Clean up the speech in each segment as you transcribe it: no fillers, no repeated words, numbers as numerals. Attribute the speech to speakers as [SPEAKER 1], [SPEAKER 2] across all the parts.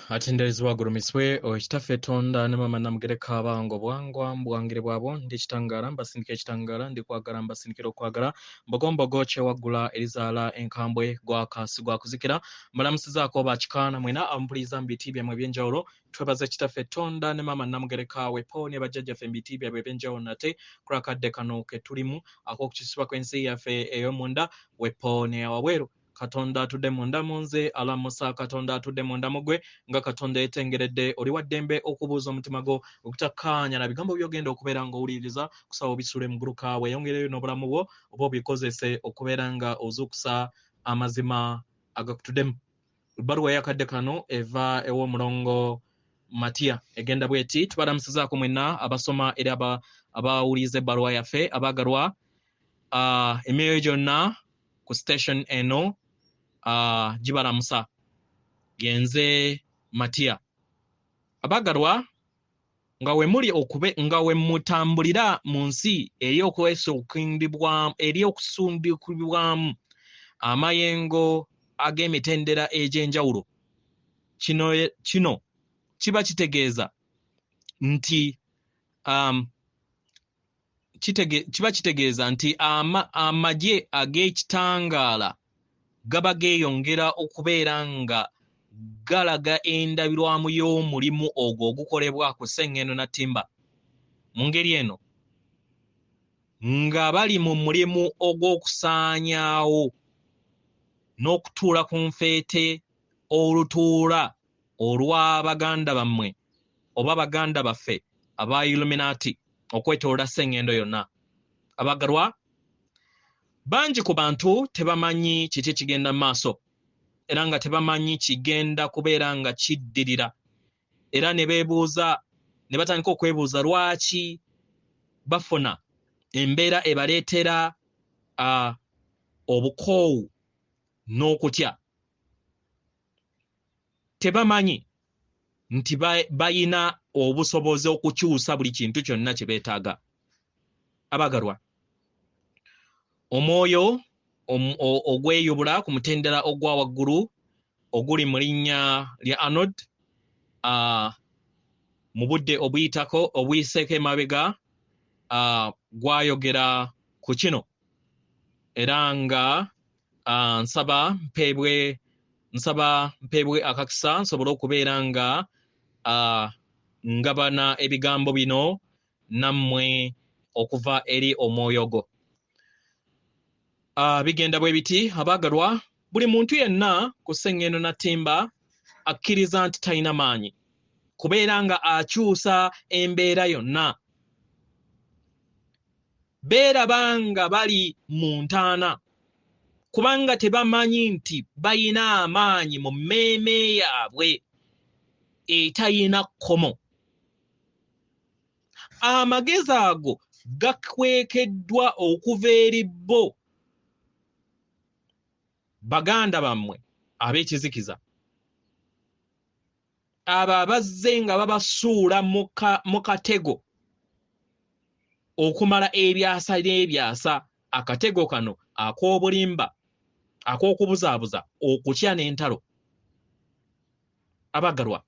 [SPEAKER 1] Atenderezebwa agulumizibwe oyo Kitaffe Tonda ne Maama Namugereka abange obuwangwa mbuwangire bwabwo. Ndi kitangaala mbasindika ekitangaala, ndi kwagala mbasindikira okwagala, mbogombogo kyewaggula erizaala enkambwe gwaka si gwa kuzikira. Mbalamusizaako bakikaana mwena abamupuliza mu biti byammwe eby'enjawulo. Twebaza Kitaffe Tonda ne Maama Namugereka wepo ne bajjajjaffe mu biti byabwe eby'enjawulo nate kulakadde kano ke tulimu ak'okukyusibwa kw'ensi yaffe ey'omunda wepo n'eyawabweru. Katonda atudde munda mu nze alamusa, Katonda atudde munda mu ggwe nga Katonda yeetengeredde. Oli wa ddembe okubuuza omutima gwo ogutakkaanya na bigambo by'ogenda okubeera ng'owuliriza, kusaba obisule mu guluka weeyongereyo n'obulamu bwo oba obikozese okubeera nga ozuukusa amazima agakutuddemu. Ebbaluwa ey'akadde kano eva ew'omulongo Matiya egenda bw'eti: tubalamusizaako mwenna abasoma era abawuliriza ebbaluwa yaffe abaagalwa. Emyoyo gyonna ku station eno gibalamusa. Yenze Matiya. Abaagalwa, nga we muli okube nga we mutambulira mu nsi eri okusundikibwamu amayengo ag'emitendera egy'enjawulo, kino kiba kitegeeza nti kiba kitegeeza nti amagye ag'ekitangaala gaba geeyongera okubeera nga galaga endabirwamu y'omulimu ogwo ogukolebwa ku Ssengendo na Ttimba. Mu ngeri eno nga bali mu mulimu ogw'okusaanyaawo n'okutuula ku nfeete olutuula olwa baganda bammwe oba baganda baffe aba Illuminati okwetooloola Ssengendo yonna. Abagalwa, bangi ku bantu tebamanyi kiki kigenda mu maaso era nga tebamanyi kigenda kubeera nga kiddirira, era ne beebuuza, ne batandika okwebuuza lwaki bafuna embeera ebaleetera obukoowu n'okutya. Tebamanyi nti bayina obusobozi okukyusa buli kintu kyonna kye beetaaga. Abagalwa, omwoyo ogweyubula ku mutendera ogwa waggulu oguli mu linnya lya Arnold, mu budde obuyitako obuyiseeko emabega, gwayogera ku kino, era nga nsaba mpeebwe akakisa nsobole okubeera nga ngabana ebigambo bino nammwe okuva eri omwoyo gwo. Bigenda bwe biti, abaagalwa, buli muntu yenna ku Ssengendo na Ttimba akkiriza nti talina maanyi kubeera nga akyusa embeera yonna. Beeraba nga bali mu ntaana kubanga tebamanyi nti bayina amaanyi mu mmeeme yaabwe etayina kkomo. Amagezi ago gakwekeddwa okuva eri bo baganda bammwe ab'ekizikiza, abo abazze nga babasuula mu katego okumala ebyasa n'ebyasa. Akatego kano ak'obulimba, ak'okubuzaabuza, okutya n'entalo. Abagalwa,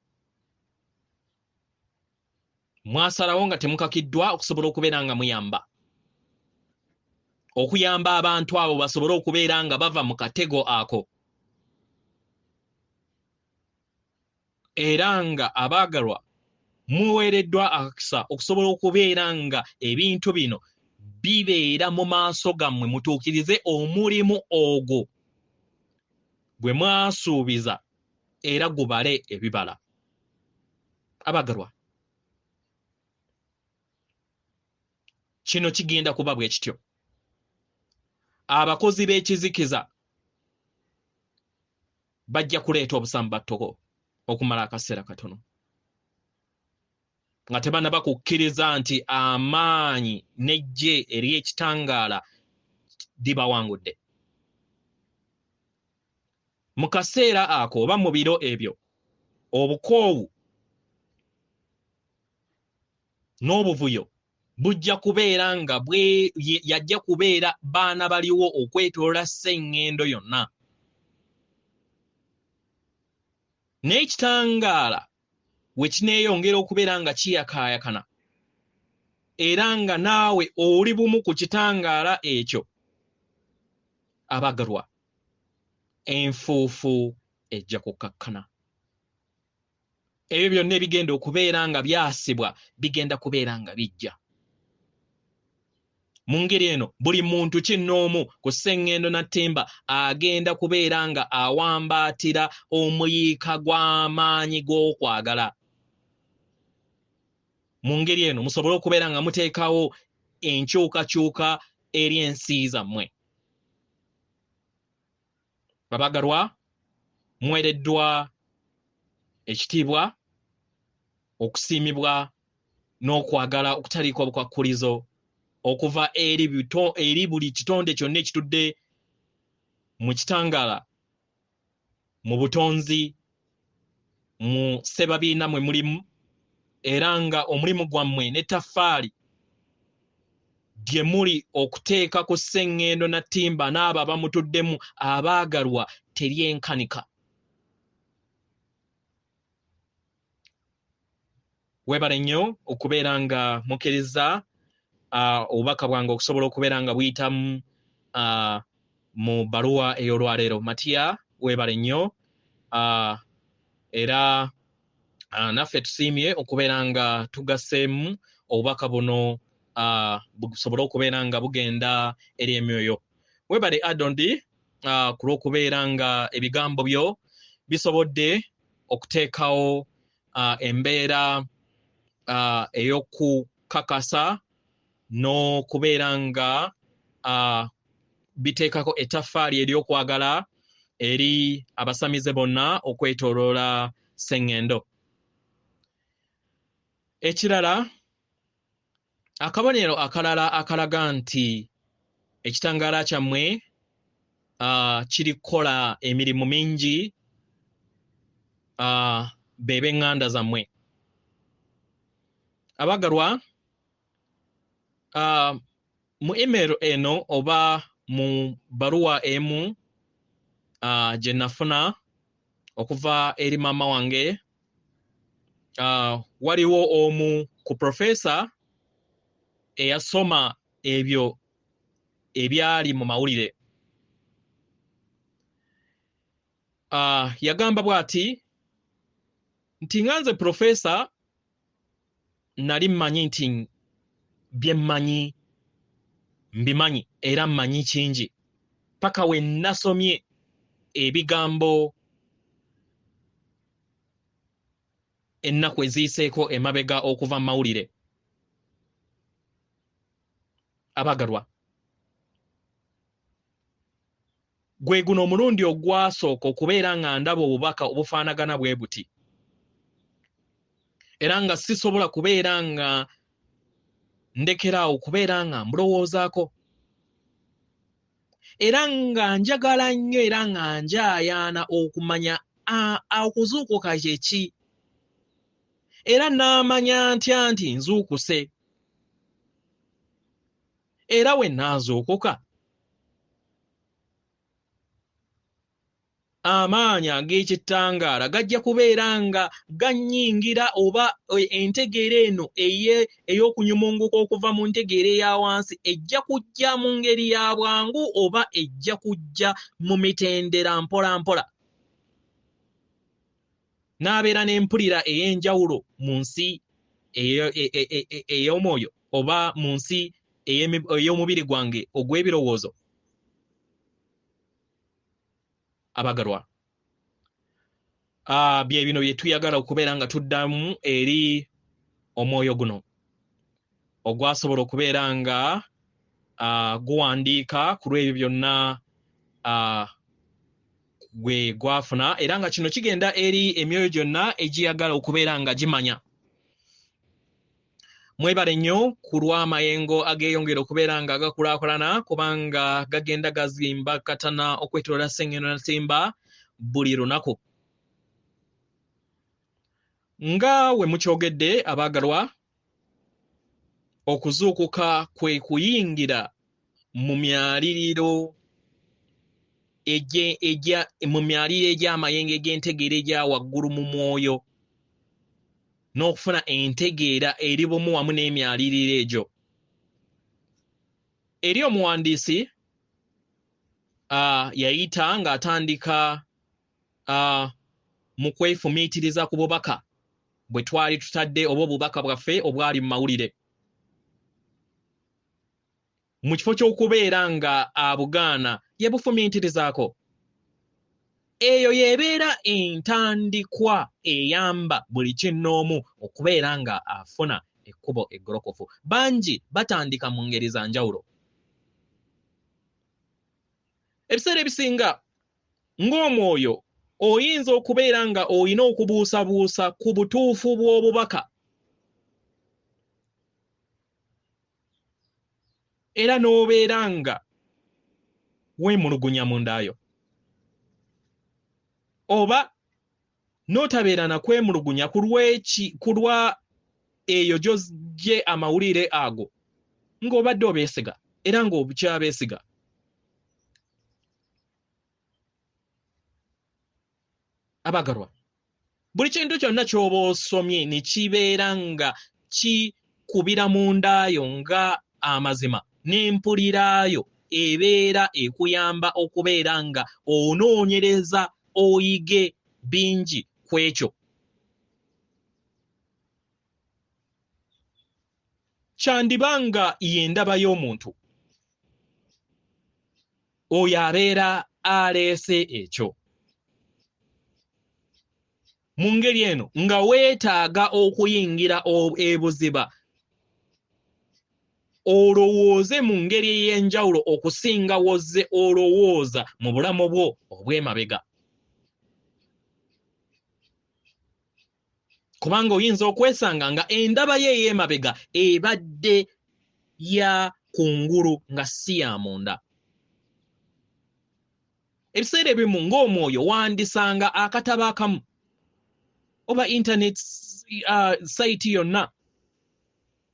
[SPEAKER 1] mwasalawo nga temukakiddwa okusobola okubeera nga muyamba, okuyamba abantu abo basobole okubeera nga bava mu katego ako. Era nga abaagalwa muweereddwa akakisa okusobola okubeera nga ebintu bino bibeera mu maaso gammwe, mutuukirize omulimu ogwo gwe mwasuubiza era gubale ebibala. Abagalwa, kino kigenda kuba bwe kityo. Abakozi b'ekizikiza bajja kuleeta obusambattuko okumala akaseera katono nga tebannaba kukkiriza nti amaanyi n'eggye ery'ekitangaala libawangudde. Mu kaseera ako oba mu biro ebyo, obukoowu n'obuvuyo bujja kubeera nga yajja kubeera baana baliwo okwetoloola Ssengendo yonna. N'ekitangaala we kineeyongera okubeera nga kiyakaayakana, era nga naawe oli bumu ku kitangaala ekyo, abagalwa, enfuufu ejja kukkakkana. Ebyo byonna ebigenda okubeera nga byasibwa bigenda kubeera nga bijja. Mu ngeri eno buli muntu kinnoomu ku Sseŋŋendo na Ttimba agenda kubeera nga awambaatira omuyiika gw'amaanyi g'okwagala. Mu ngeri eno musobole okubeera nga muteekawo enkyukakyuka eri ensi zammwe. Abagalwa, muweereddwa ekitiibwa, okusiimibwa n'okwagala okutaliiko bukwakkulizo okuva eri buli kitonde kyonna ekitudde mu kitangaala, mu butonzi, mu ssebabiina mwe mulimu, era nga omulimu gwammwe n'ettaffaali lye muli okuteeka ku Sseŋŋendo na Ttimba n'abo abamutuddemu abaagalwa teryenkanika. Weebale nnyo okubeera nga mukkiriza obubaka bwange okusobola okubeera nga buyitamu mu bbaluwa ey'olwaleero. Matiya, weebale nnyo. Era naffe tusiimye okubeera nga tugasseemu obubaka buno busobole okubeera nga bugenda eri emyoyo. Weebale Adondi ku lw'okubeera nga ebigambo byo bisobodde okuteekawo embeera ey'okukakasa n'okubeera nga biteekako ettaffaali ery'okwagala eri abasamize bonna okwetooloola Sseŋŋendo. Ekirala, akabonero akalala akalaga nti ekitangaala kyammwe kiri kukola emirimu mingi be b'eŋŋanda zammwe. Abagalwa, mu email eno oba mu bbaluwa emu gye nafuna okuva eri maama wange, waliwo omu ku profesa eyasoma ebyo ebyali mu mawulire. Yagamba bw'ati nti nga nze profesa nali mmanyi nti bye mmanyi mbimanyi era mmanyi kingi, paka we nasomye ebigambo ennaku eziyiseeko emabega okuva mu mawulire. Abagalwa, gwe guno omulundi ogwasooka okubeera nga ndaba obubaka obufaanagana bwe buti, era nga sisobola kubeera nga ndekeraawo kubeera nga mbulowoozaako, era nga njagala nnyo era nga njaayaana okumanya okuzuukuka kye ki, era n'amanya ntya nti nzuukuse, era we naazuukuka amaanyi ag'ekitangaala gajja kubeera nga gannyingira, oba entegeera eno ey'okunyumunguka okuva mu ntegeera eya wansi ejja kujja mu ngeri ya bwangu oba ejja kujja mu mitendera mpola mpola. N'abeera n'empulira ey'enjawulo mu nsi ey'omwoyo oba mu nsi ey'omubiri gwange ogw'ebirowoozo. Abagalwa, bye bino bye tuyagala okubeera nga tuddamu eri omwoyo guno ogwasobola okubeera nga guwandiika ku lw'ebyo byonna gwe gwafuna, era nga kino kigenda eri emyoyo gyonna egiyagala okubeera nga gimanya. Mwebale nnyo ku lw'amayengo ageeyongera okubeera nga gakulaakulana, kubanga gagenda gazimba katana okwetooloola Sseŋŋendo na Ttimba buli lunaku. Nga we mukyogedde abaagalwa, okuzuukuka kwe kuyingira mu myaliriro mu myaliro egy'amayengo egy'entegeera egya waggulu mu mwoyo, n'okufuna entegeera eri bumu wamu n'emyaliriro egyo. Eri omuwandiisi yayita ng'atandika mu kwefumiitiriza ku bubaka bwe twali tutadde oba obubaka bwaffe obwali mu mawulire. Mu kifo ky'okubeera nga abugaana, yabufumiitirizaako. Eyo y'ebeera entandikwa eyamba buli kinnoomu okubeera nga afuna ekkubo eggolokofu. Bangi batandika mu ngeri za njawulo. Ebiseera ebisinga ng'omwoyo oyinza okubeera nga olina okubuusabuusa ku butuufu bw'obubaka, era n'obeera nga weemulugunya mundaayo, oba n'otabeera na kwemulugunya ku lwa eyo gy'oggye amawulire ago ng'obadde obeesiga era ng'okyabeesiga. Abagalwa, buli kintu kyonna ky'oba osomye ne kibeera nga kikubira mundaayo nga amazima n'empuliraayo ebeera ekuyamba okubeera nga onoonyereza oyige bingi ku ekyo. Kyandiba nga y'endaba y'omuntu oyo abeera aleese ekyo. Mu ngeri eno nga weetaaga okuyingira ebuziba, olowooze mu ngeri ey'enjawulo okusinga wozze olowooza mu bulamu bwo obw'emabega. Kubanga oyinza okwesanga nga endaba ye ey'emabega ebadde ya kungulu nga si ya munda. Ebiseera ebimu ng'omwoyo wandisanga akatabo akamu oba internet site yonna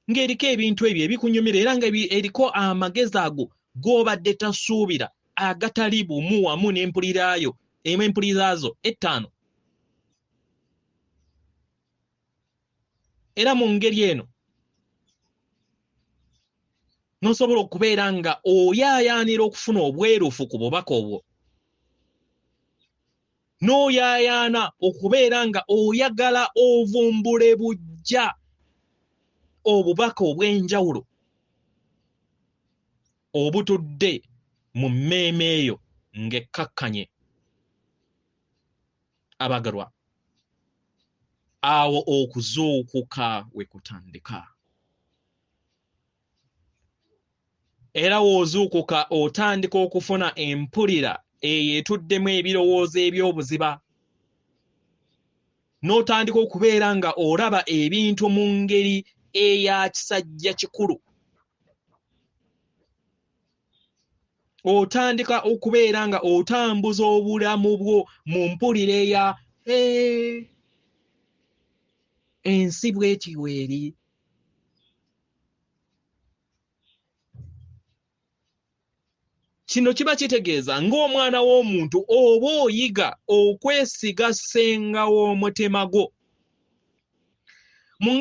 [SPEAKER 1] ng'eriko ebintu ebyo ebikunyumira era nga eriko amagezi ago g'obadde tasuubira agatali bumu wamu n'empuliraayo empuliraazo ettaano. Era mu ngeri eno n'osobola okubeera nga oyaayaanira okufuna obwerufu ku bubaka obwo, n'oyaayaana okubeera nga oyagala ovumbule buggya obubaka obw'enjawulo obutudde mu mmeeme eyo ng'ekkakkanye. Abagalwa, awo okuzuukuka we kutandika. Era w'ozuukuka otandika okufuna empulira eyo etuddemu ebirowoozo eby'obuziba, n'otandika okubeera nga olaba ebintu mu ngeri eya kisajja kikulu. Otandika okubeera nga otambuza obulamu bwo mu mpulira eya ensi bw'eti weeri. Kino kiba kitegeeza ng'omwana w'omuntu oba oyiga okwesiga ssenga w'omutima gwo. Mu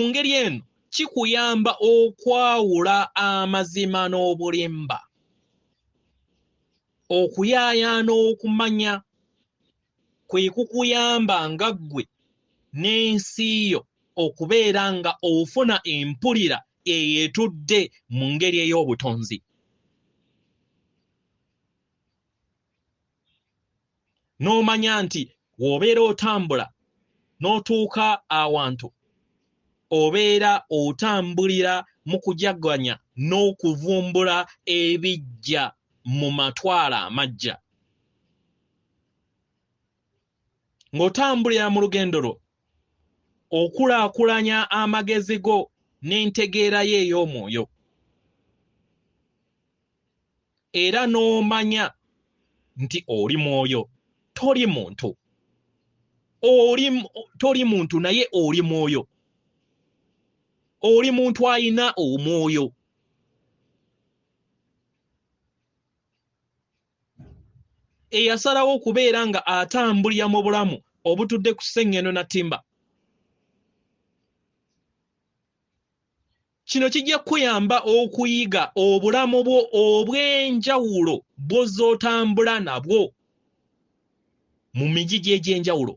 [SPEAKER 1] ngeri eno kikuyamba okwawula amazima n'obulimba, okuyaayaana okumanya kwe kukuyamba nga ggwe n'ensi yo okubeera nga ofuna empulira eyo etudde mu ngeri ey'obutonzi. N'omanya nti w'obeera otambula n'otuuka awantu obeera otambulira mu kujaganya n'okuvumbula ebijja mu matwale amajja. Ng'otambulira mu lugendo lwo okulaakulanya amagezi go n'entegeera ye ey'omwoyo, era n'omanya nti oli mwoyo, toli muntu. Toli muntu naye oli mwoyo. Oli muntu alina omwoyo. Eyasalawo okubeera nga atambulira mu bulamu obutudde ku sseŋŋendo na ttimba. Kino kijja kukuyamba okuyiga obulamu bwo obw'enjawulo bw'oz'otambula nabwo mu migigi egy'enjawulo.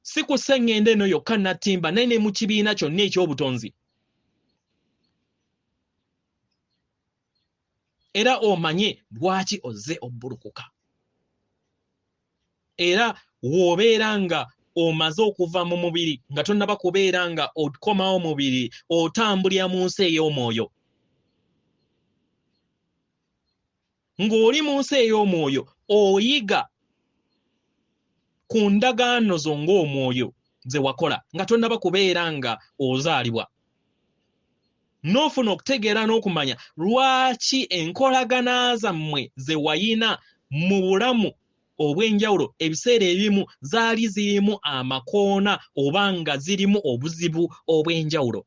[SPEAKER 1] Si ku sseŋŋendo eno yokka nattimba, naye ne mu kibiina kyonna eky'obutonzi. Era omanye lwaki ozze obbulukuka. Era w'obeera nga omaze okuva mu mubiri nga tonnaba kubeera nga okomawo mubiri, otambulira mu nsi ey'omwoyo. Ng'oli mu nsi ey'omwoyo oyiga ku ndagaano zo ng'omwoyo ze wakola nga tonnaba kubeera nga ozaalibwa. N'ofuna okutegeera n'okumanya lwaki enkolagana zammwe ze wayina mu bulamu obw'enjawulo ebiseera ebimu zaali zirimu amakoona oba nga zirimu obuzibu obw'enjawulo.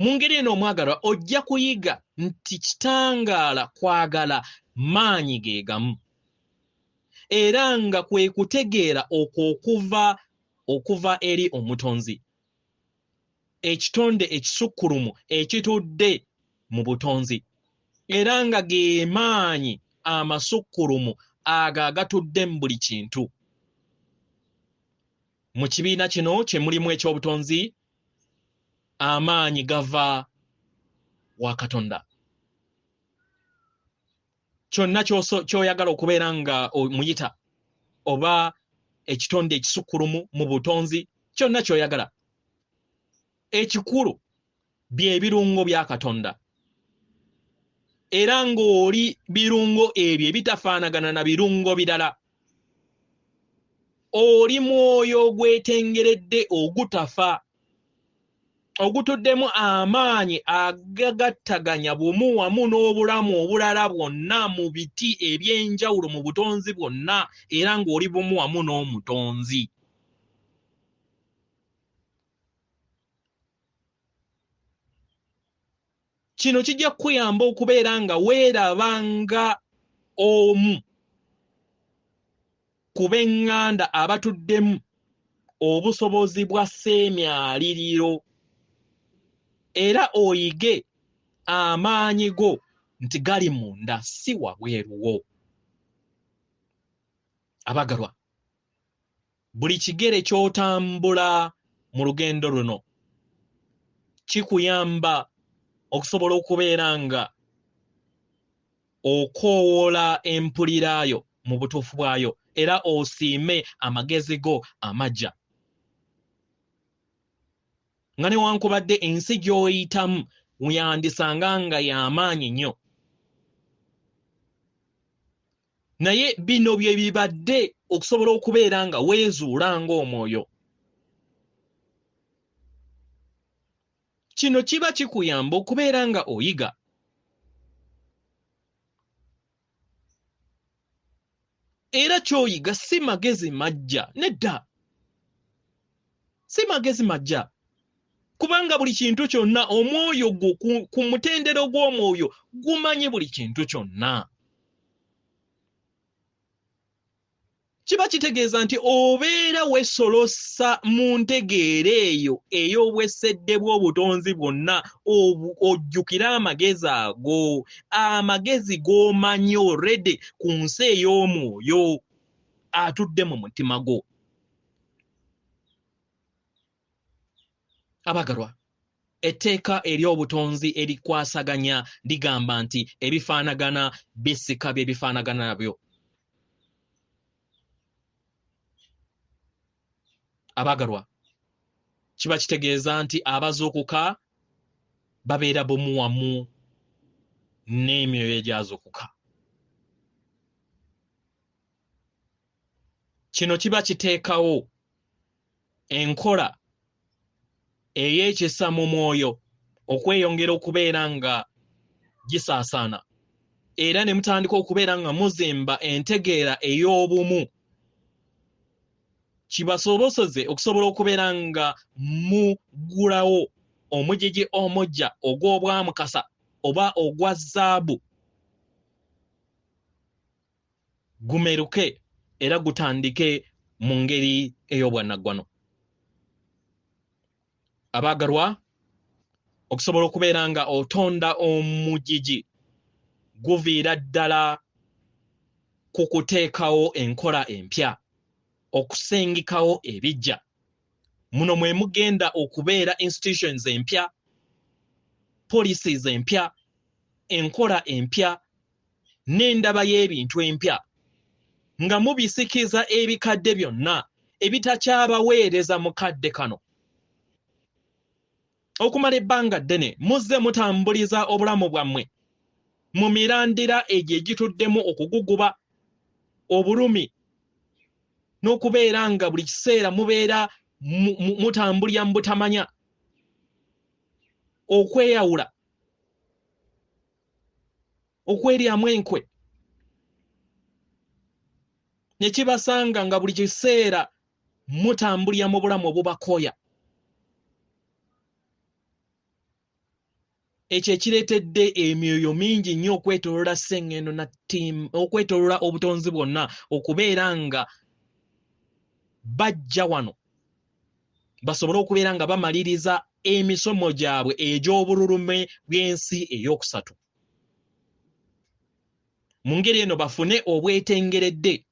[SPEAKER 1] Mu ngeri eno omwagalwa ojja kuyiga nti kitangaala kwagala maanyi ge gamu, era nga kwe kutegeera okwo okuva eri Omutonzi, ekitonde ekisukkulumu ekitudde mu butonzi, era nga ge maanyi amasukkulumu ago agatudde mu buli kintu. Mu kibiina kino kye mulimu eky'obutonzi, amaanyi gava wa Katonda. Kyonna ky'oyagala okubeera nga muyita oba ekitonde ekisukkulumu mu butonzi, kyonna ky'oyagala. Ekikulu bye birungo bya Katonda. Era ng'oli birungo ebyo ebitafaanagana na birungo birala. Oli mwoyo ogwetengeredde ogutafa, ogutuddemu amaanyi agagattaganya bumu wamu n'obulamu obulala bwonna mu biti eby'enjawulo mu butonzi bwonna, era ng'oli bumu wamu n'omutonzi. Kino kijja kukuyamba okubeera nga weeraba nga omu ku b'eŋŋanda abatuddemu obusobozi bwa sseemyaliriro, era oyige amaanyi go nti gali munda si wabweru wo. Abagalwa, buli kigere ky'otambula mu lugendo luno kikuyamba okusobola okubeera nga okoowoola empulirayo mu butuufu bwayo, era osiime amagezi go amajja. Nga newankubadde ensi gy'oyitamu yandisanga nga y'amaanyi nnyo, naye bino bye bibadde okusobola okubeera nga weezuula ng'omwoyo. Kino kiba kikuyamba okubeera nga oyiga. Era ky'oyiga si magezi majja, nedda. Si magezi majja. Kubanga buli kintu kyonna omwoyo gwo ku mutendera gw'omwoyo gumanyi buli kintu kyonna. Kiba kitegeeza nti obeera weesolosa mu ntegeera eyo ey'obwesedde bw'obutonzi bwonna, ojjukire amagezi ago, amagezi g'omanyi already ku nsi ey'omwoyo atudde mu mutima gwo. Abagalwa, etteeka ery'obutonzi erikwasaganya ligamba nti ebifaanagana bisika bye bifaanagana nabyo. Abagalwa, kiba kitegeeza nti abazuukuka babeera bumu wamu n'emyoyo egyazuukuka. Kino kiba kiteekawo enkola ey'ekisa mu mwoyo okweyongera okubeera nga gisaasaana, era ne mutandika okubeera nga muzimba entegeera ey'obumu, kibasoboseze okusobola okubeera nga muggulawo omugigi omuggya ogw'obwamukasa oba ogwa zaabu gumeruke era gutandike mu ngeri ey'obwannaggwano. Abaagalwa, okusobola okubeera nga otonda omugigi guviira ddala ku kuteekawo enkola empya, okusengekawo ebijja. Muno mwe mugenda okubeera institutions empya, policies empya, enkola empya n'endaba y'ebintu empya, nga mubisikiza ebikadde byonna ebitakyabaweereza mu kadde kano. Okumala ebbanga ddene muzze mutambuliza obulamu bwammwe mu mirandira egyo egituddemu okuguguba, obulumi, n'okubeera nga buli kiseera mubeera mutambulira mu butamanya, okweyawula, okweryamu enkwe, ne kibasanga nga buli kiseera mutambulira mu bulamu obubakooya. Ekyo ekireetedde emyoyo mingi nnyo okwetooloola Ssengendo na ttiimu, okwetooloola obutonzi bwonna, okubeera nga bajja wano basobole okubeera nga bamaliriza emisomo gyabwe egy'obululume bw'ensi ey'okusatu. Mu ngeri eno bafune obwetengeredde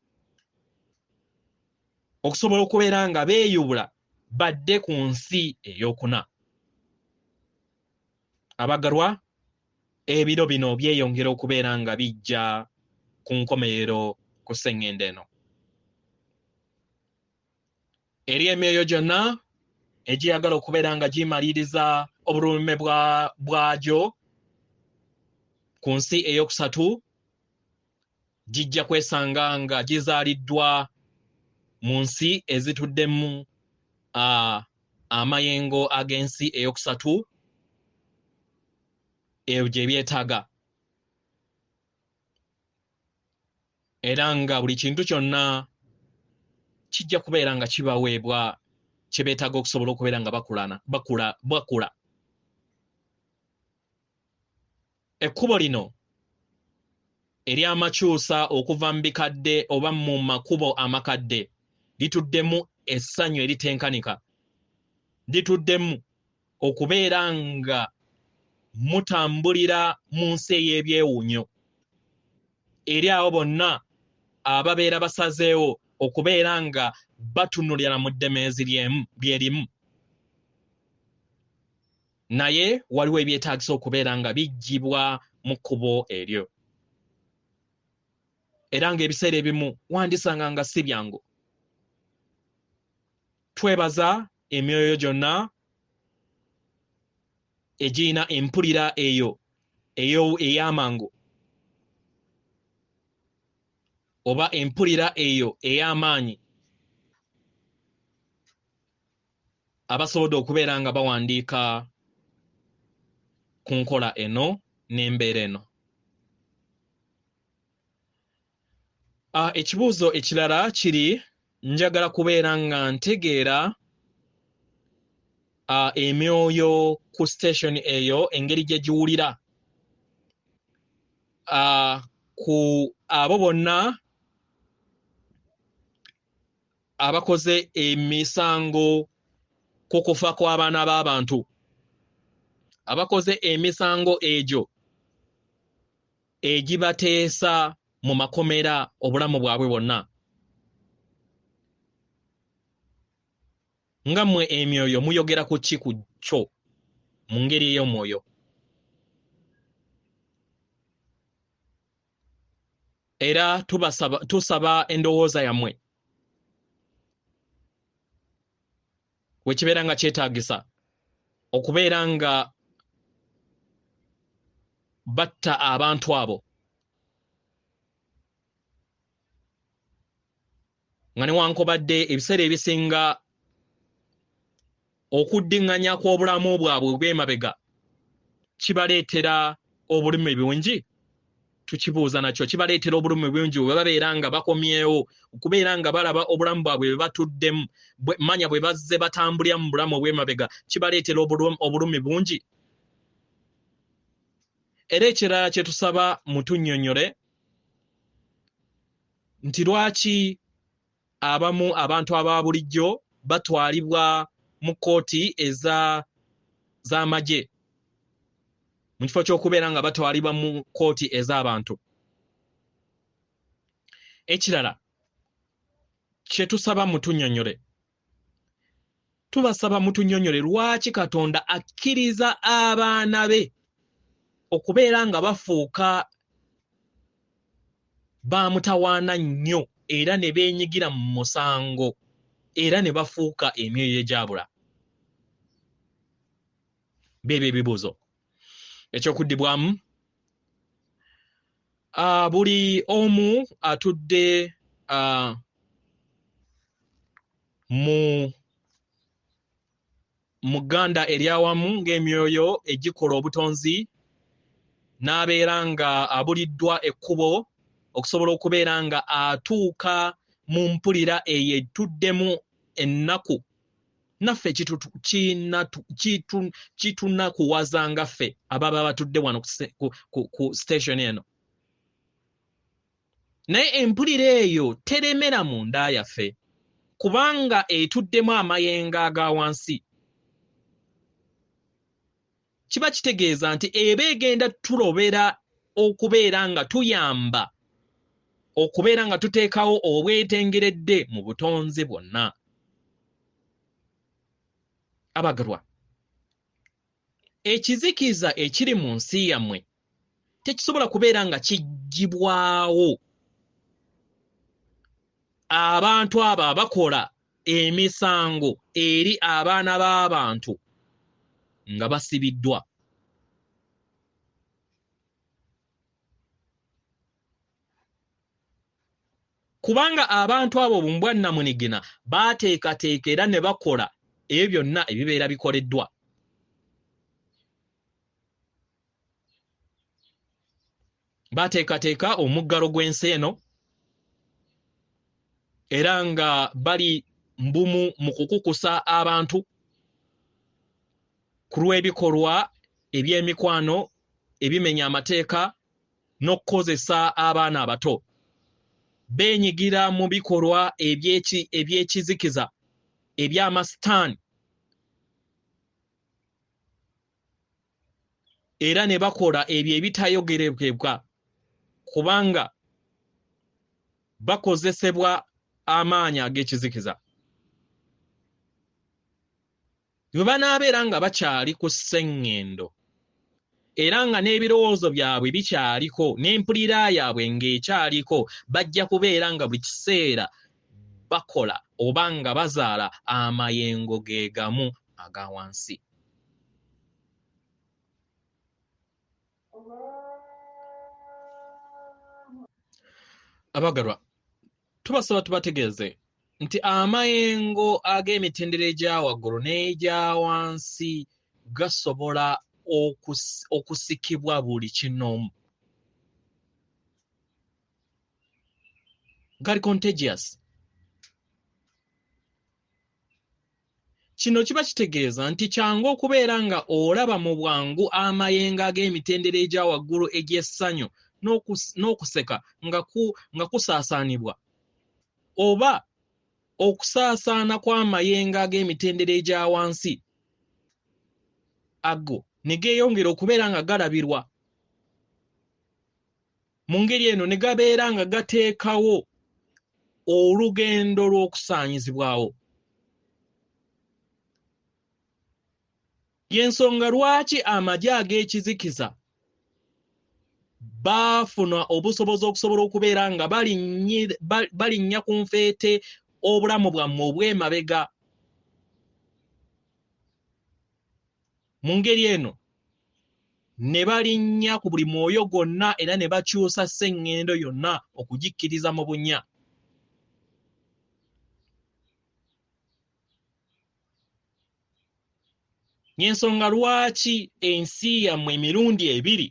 [SPEAKER 1] okusobola okubeera nga beeyubula badde ku nsi ey'okuna. Abagalwa, ebiro bino byeyongera okubeera nga bijja ku nkomerero ku ssengendo eno. Eri emyoyo gyonna egiyagala okubeera nga gimaliriza obululume bwagyo ku nsi ey'okusatu, gijja kwesanga nga gizaaliddwa mu nsi ezituddemu amayengo ag'ensi ey'okusatu ebyo gye byetaaga, era nga buli kintu kyonna kijja kubeera nga kibaweebwa kye beetaaga okusobola okubeera nga bakula. Ekkubo lino ery'amakyusa okuva mu bikadde oba mu makubo amakadde lituddemu essanyu eritenkanika, lituddemu okubeera nga mutambulira mu nsi ey'ebyewuunyo eri abo bonna ababeera basazeewo okubeera nga batunulira mu ddemeezi lyerimu. Naye waliwo ebyetaagisa okubeera nga biggyibwa mu kkubo eryo, era ng'ebiseera ebimu wandisanga nga si byangu. Twebaza emyoyo gyonna egirina empulira eyo ey'amangu oba empulira eyo ey'amaanyi, abasobodde okubeera nga bawandiika ku nkola eno n'embeera eno. Ekibuuzo ekirala kiri, njagala kubeera nga ntegeera emyoyo ku station eyo engeri gye giwulira ku abo bonna abakoze emisango ku kufa kw'abaana b'abantu, abakoze emisango egyo egibateesa mu makomera obulamu bwabwe bwonna. Nga mmwe emyoyo muyogera ku ki ku kyo mu ngeri ey'omwoyo? Era tusaba endowooza yammwe we kibeera nga kyetaagisa okubeera nga batta abantu abo nga newankubadde ebiseera ebisinga okuddiŋŋanya kw'obulamu bwabwe obw'emabega kibaleetera obulumi bungi. Tukibuuza nakyo, kibaleetera obulumi bungi bwe babeera nga bakomyewo okubeera nga balaba obulamu bwabwe bwe batuddemu, manya bwe bazze batambulira mu bulamu obw'emabega, kibaleetera obulumi bungi. Era ekirala kye tusaba mutunnyonnyole nti lwaki abamu abantu aba bulijjo batwalibwa mu kkooti z'amagye mu kifo ky'okubeera nga batwalibwa mu kkooti ez'abantu. Ekirala kye tusaba mutunnyonnyole, tubasaba mutunnyonnyole lwaki Katonda akkiriza abaana be okubeera nga bafuuka baamutawaana nnyo era ne beenyigira mu musango era ne bafuuka emyoyo egyabula. Beebyo ebibuuzo. Ekyokuddibwamu, buli omu atudde mu gganda eryawamu ng'emyoyo egikola obutonzi n'abeera nga abuliddwa ekkubo okusobola okubeera nga atuuka mu mpulira eyo etuddemu ennaku naffe kitunakuwaza nga ffe ababa batudde wano ku station eno. Naye empulira eyo teremera munda yaffe kubanga etuddemu amayengo aga wansi. Kiba kitegeeza nti eba egenda tulobera okubeera nga tuyamba okubeera nga tuteekawo obwetengeredde mu butonzi bwonna. Abagalwa, ekizikiza ekiri mu nsi yammwe tekisobola kubeera nga kiggyibwawo abantu abo abakola emisango eri abaana b'abantu nga basibiddwa. Kubanga abantu abo bwannamunigina baateekateeka era ne bakola ebyo byonna ebibeera bikoleddwa. Baateekateeka omuggalo gw'ensi eno era nga bali mbumu mu kukukusa abantu ku lw'ebikolwa eby'emikwano ebimenya amateeka n'okukozesa abaana abato. Beenyigira mu bikolwa eby'ekizikiza eby'amasitaani era ne bakola ebyo ebitayogerebwa kubanga bakozesebwa amaanyi ag'ekizikiza. Bwe banaabeera nga bakyali ku sseŋŋendo era nga n'ebirowoozo byabwe bikyaliko n'empulira yaabwe ng'ekyaliko, bajja kubeera nga buli kiseera bakola oba nga bazaala amayengo ge gamu aga wansi. Abagalwa, tubasaba tubategeeze nti amayengo ag'emitendera egya waggulu n'egya wansi gasobola okusikibwa buli kinoomu. Gali contagious. Kino kiba kitegeeza nti kyangu okubeera nga olaba mu bwangu amayengo ag'emitendera egya waggulu egy'essanyu n'okuseka nga kusaasaanibwa oba okusaasaana kw'amayengo ag'emitendera egya wansi ago ne geeyongera okubeera nga galabirwa. Mu ngeri eno ne gabeera nga gateekawo olugendo lw'okusaanyizibwawo. Y'ensonga lwaki amagye ag'ekizikiza baafuna obusobozi okusobola okubeera nga balinnya ku nfeete obulamu bwammwe obw'emabega. Mu ngeri eno ne balinnya ku buli mwoyo gwonna era ne bakyusa sseŋŋendo yonna okugikkiriza mu bunnya. Y'ensonga lwaki ensi yammwe emirundi ebiri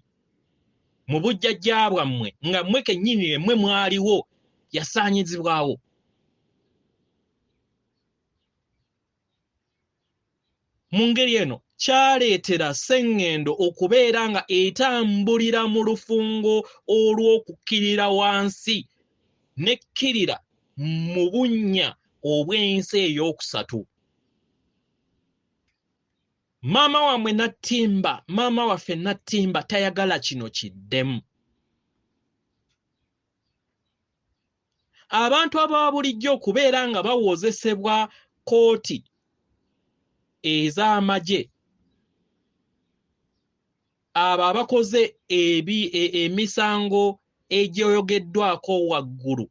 [SPEAKER 1] mu bujjajja bwammwe nga mmwe kennyini mmwe mwaliwo yasaanyizibwawo. Mu ngeri eno kyaleetera Sseŋŋendo okubeera nga etambulira mu lufungo olw'okukkirira wansi n'ekkirira mu bunnya obw'ensi ey'okusatu. Maama wammwe Nattimba, maama waffe Nattimba tayagala kino kiddemu. Abantu aba bulijjo okubeera nga bawozesebwa kkooti ez'amagye, abo abakoze emisango egyoyogeddwako waggulu,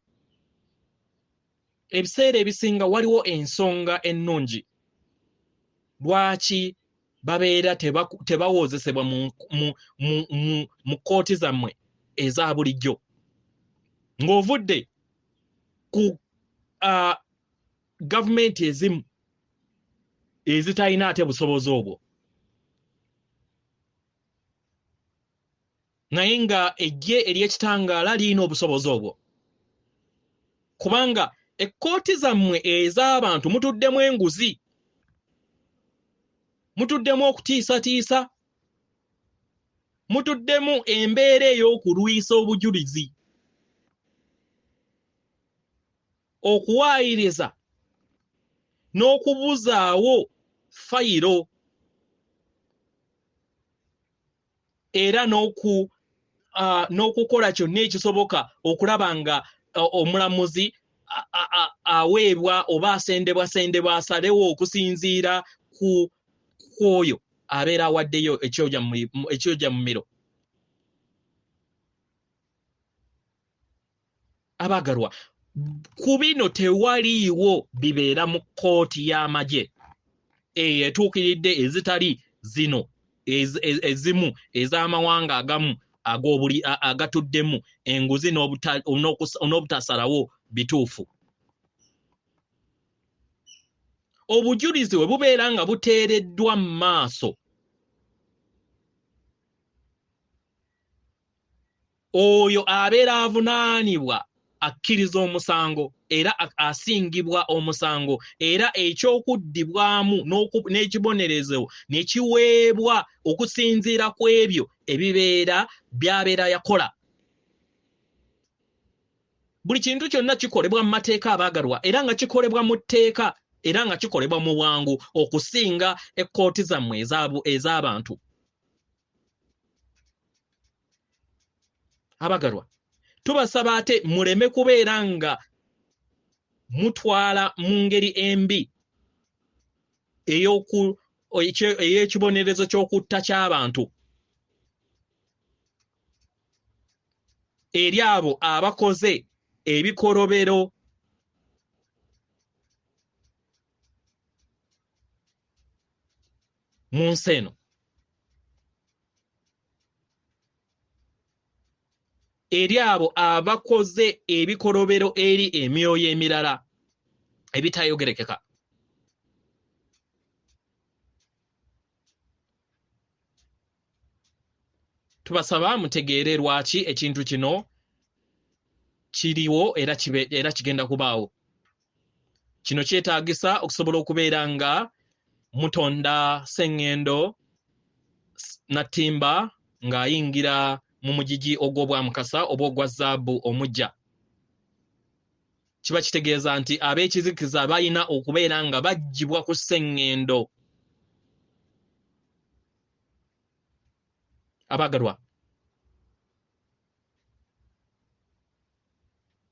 [SPEAKER 1] ebiseera ebisinga waliwo ensonga ennungi lwaki babeera tebawozesebwa mu kkooti zammwe eza bulijjo. Ng'ovudde ku gavumenti ezimu ezitalina ate busobozi obwo, naye nga eggye ery'ekitangaala lirina obusobozi obwo, kubanga ekkooti zammwe ez'abantu mutuddemu enguzi, mutuddemu okutiisatiisa, mutuddemu embeera ey'okulwisa obujulizi, okuwaayiriza n'okubuzaawo fayiro, era n'okukola kyonna ekisoboka okulaba nga omulamuzi aweebwa oba asendebwasendebwa asalewo okusinziira ku oyo abeera awaddeyo ekyoja mumiro. Abaagalwa, ku bino tewaliiwo bibeera mu kkooti y'amagye eyo etuukiridde ezitali zino ezimu ez'amawanga agamu agatuddemu enguzi n'obutasalawo bituufu. Obujulizi bwe bubeera nga buteereddwa mu maaso, oyo abeera avunaanibwa akkiriza omusango era asingibwa omusango, era ekyokuddibwamu n'ekibonerezo ne kiweebwa okusinziira ku ebyo ebibeera by'abeera yakola. Buli kintu kyonna kikolebwa mu mateeka abaagalwa, era nga kikolebwa mu tteeka, era nga kikolebwa mu bwangu okusinga ekkooti zammwe ez'abantu. Abagalwa, tubasaba ate muleme kubeera nga mutwala mu ngeri embi ey'ekibonerezo ky'okutta ky'abantu eri abo abakoze ebikolobero mu nsi eno. Eri abo abakoze ebikolobero eri emyoyo emirala ebitayogerekeka. Tubasaba mutegeere lwaki ekintu kino kiriwo era kigenda kubaawo. Kino kyetaagisa okusobola okubeera nga mutonda Sseŋŋendo Nattimba ng'ayingira mu mugigi ogw'obwamukasa oba ogwa zaabu omuggya. Kiba kitegeeza nti ab'ekizikiza balina okubeera nga baggyibwa ku Sseŋŋendo. Abaagalwa,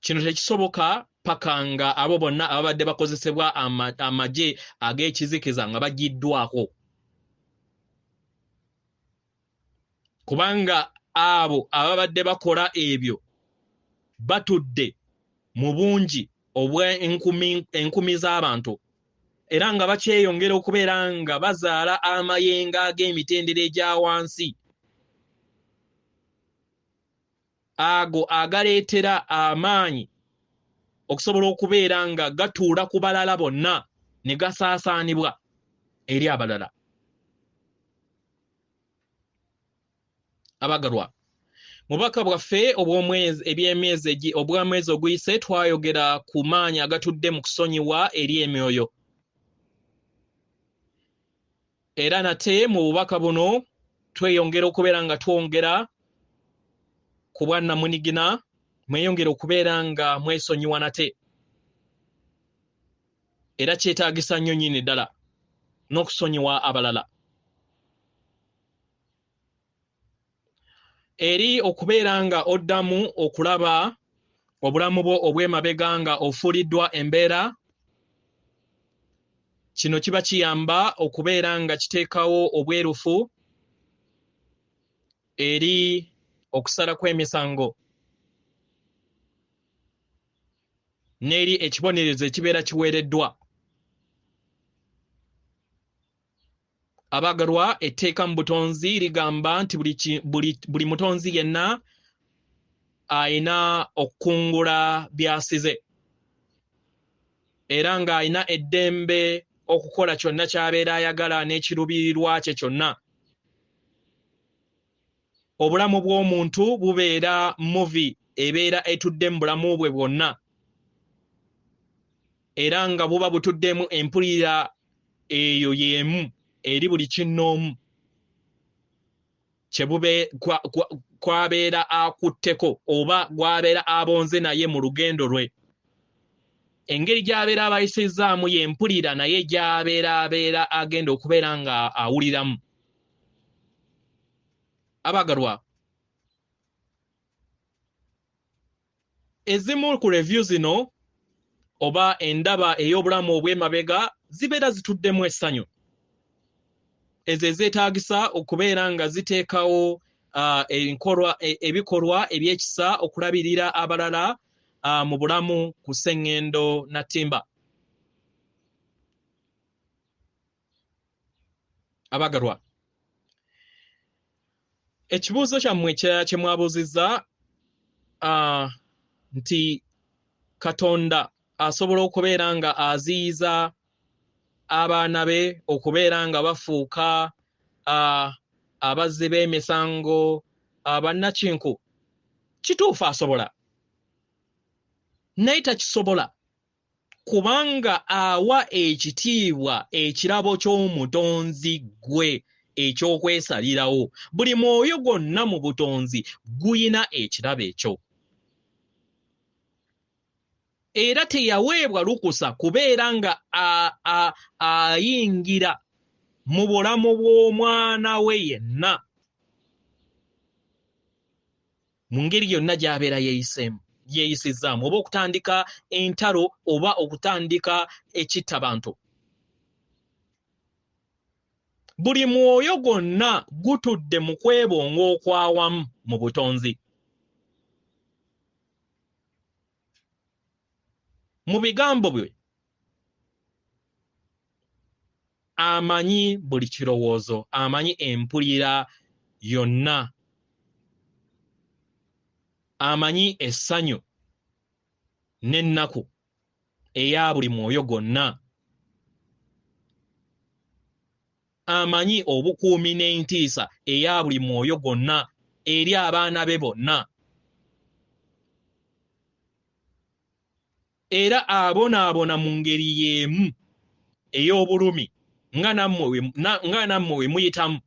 [SPEAKER 1] kino tekisoboka paka nga abo bonna ababadde bakozesebwa amagye ag'ekizikiza nga baggiddwako, kubanga abo ababadde bakola ebyo batudde mu bungi obw'enkumi z'abantu, era nga bakyeyongera okubeera nga bazaala amayengo ag'emitendera egya wansi, ago agaleetera amaanyi okusobola okubeera nga gatuula ku balala bonna ne gasaasaanibwa eri abalala. Abagalwa, mubaka bwaffe obw'omwezi oguyise twayogera ku maanyi agatudde mu kusonyiwa eri emyoyo. Era nate mu bubaka buno tweyongera okubeera nga twongera ku bwannamunigina, mweyongera okubeera nga mwesonyiwa nate. Era kyetaagisa nnyo nnyini ddala n'okusonyiwa abalala. Eri okubeera nga oddamu okulaba obulamu bwo obw'emabega nga ofuuliddwa embeera, kino kiba kiyamba okubeera nga kiteekawo obwerufu eri okusala kw'emisango n'eri ekibonerezo ekibeera kiweereddwa. Abaagalwa, etteeka mu butonzi ligamba nti buli mutonzi yenna ayina okukungula by'asize, era ng'ayina eddembe okukola kyonna ky'abeera ayagala n'ekiruubirirwa kye kyonna. Obulamu bw'omuntu bubeera muvi ebeera etudde mu bulamu bwe bwonna, era nga buba butuddemu empulira eyo y'emu eri buli kinnoomu kyebube kwabeera akutteko oba gw'abeera abonze naye mu lugendo lwe. Engeri gy'abeera abayisizzaamu y'empulira naye gy'abeera abeera agenda okubeera nga awuliramu. Abaagalwa, ezimu ku review zino oba endaba ey'obulamu obw'emabega zibeera zituddemu essanyu. Ezo ezeetaagisa okubeera nga ziteekawo ebikolwa eby'ekisa okulabirira abalala mu bulamu ku sseŋŋendo na ttimba. Abaagalwa, ekibuuzo kyammwe ekirala kye mwabuuzizza nti Katonda asobola okubeera nga aziyiza abaana be okubeera nga bafuuka abazzi b'emisango bannakinku. Kituufu asobola, naye takisobola kubanga awa ekitiibwa ekirabo ky'omutonzi gwe eky'okwesalirawo. Buli mwoyo gwonna mu butonzi guyina ekirabo ekyo, era teyaweebwa lukusa kubeera nga ayingira mu bulamu bw'omwana we yenna mu ngeri yonna gy'abeera yeeyisizzaamu, oba okutandika entalo oba okutandika ekittabantu. Buli mwoyo gwonna gutudde mu kwebonga okw'awamu mu butonzi. Mu bigambo bye amanyi buli kirowoozo, amanyi empulira yonna, amanyi essanyu n'ennaku eya buli mwoyo gwonna, amanyi obukuumi n'entiisa eya buli mwoyo gwonna eri abaana be bonna, era abonaabona mu ngeri y'emu ey'obulumi nga nammwe we muyitamu.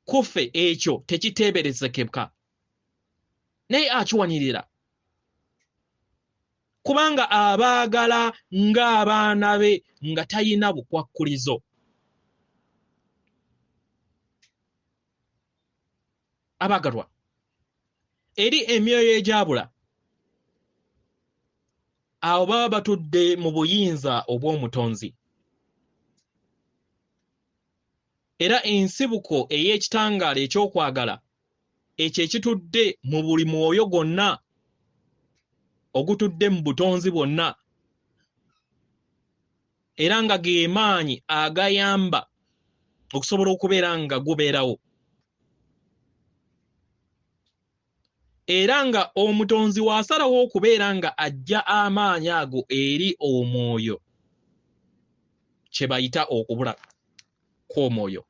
[SPEAKER 1] Kuffe ekyo tekiteeberezekeka, naye akiwanirira kubanga abaagala ng'abaana be nga tayina bukwakkulizo. Abaagalwa, eri emyoyo egyabula, abo baba batudde mu buyinza obw'omutonzi, era ensibuko ey'ekitangaala eky'okwagala ekyo ekitudde mu buli mwoyo gwonna ogutudde mu butonzi bwonna, era nga ge maanyi agayamba okusobola okubeera nga gubeerawo, era nga omutonzi w'asalawo okubeera nga ajja amaanyi ago eri omwoyo, kye bayita okubula kw'omwoyo.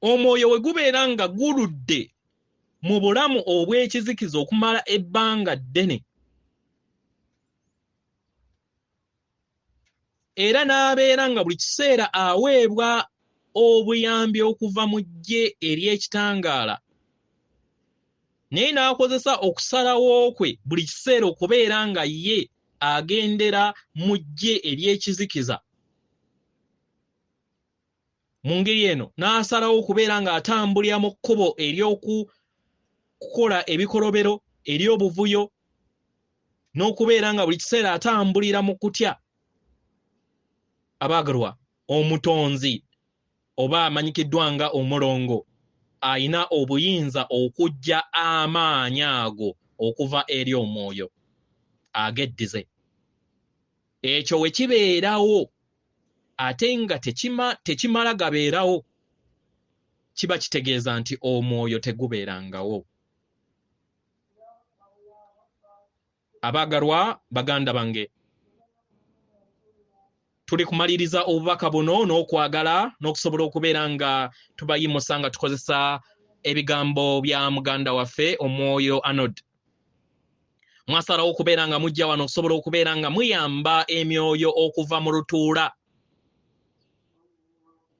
[SPEAKER 1] Omwoyo we gubeera nga guludde mu bulamu obw'ekizikiza okumala ebbanga ddene, Era n'abeera nga buli kiseera aweebwa obuyambi okuva mu ggye ery'ekitangaala, naye n'akozesa okusalawo kwe buli kiseera okubeera nga ye agendera mu ggye ery'ekizikiza. Mu ngeri eno n'asalawo okubeera ng'atambulira mu kkubo ery'okukola ebikolobero, ery'obuvuyo, n'okubeera nga buli kiseera atambulira mu kutya. Abaagalwa, omutonzi oba amanyikiddwa nga omulongo ayina obuyinza okuggya amaanyi ago okuva eri omwoyo ageddize. Ekyo we kibeerawo ate nga tekimala gabeerawo, kiba kitegeeza nti omwoyo tegubeerangawo. Abaagalwa baganda bange, tuli kumaliriza obubaka buno n'okwagala n'okusobola okubeera nga tubayimusa nga tukozesa ebigambo bya muganda waffe omwoyo Arnold. Mwasalawo okubeera nga mujja wano okusobola okubeera nga muyamba emyoyo okuva mu lutuula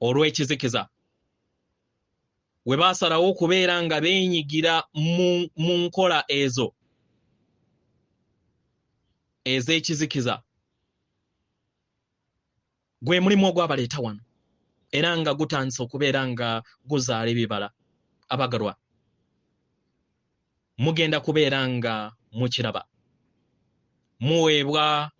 [SPEAKER 1] olw'ekizikiza. We baasalawo okubeera nga beenyigira mu nkola ezo ez'ekizikiza, gwe mulimu ogwabaleeta wano era nga gutandise okubeera nga guzaala ebibala. Abagalwa, mugenda kubeera nga mukiraba, muweebwa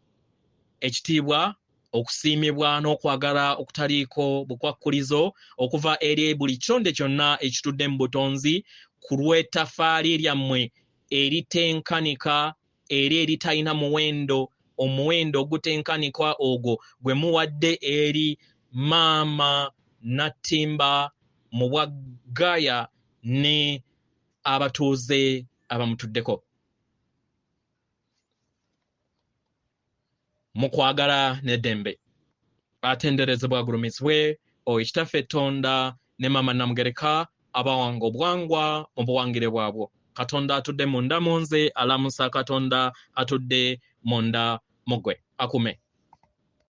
[SPEAKER 1] ekitiibwa, okusiimibwa n'okwagala okutaliiko bukwakkulizo okuva eri buli kitonde kyonna ekitudde mu butonzi ku lw'ettafaali lyammwe eritenkanika era eritalina muwendo, omuwendo ogutenkanika ogwo gwe muwadde eri maama Nattimba mu bwagaya ne abatuuze abamutuddeko. Mu kwagala n'eddembe, atenderezebwa agulumizibwe oyo Kitaffe Tonda ne Maama Namugereka abawanga obwangwa mu buwangire bwabwo. Katonda atudde munda mu nze alamusa Katonda atudde munda mu ggwe. Akume.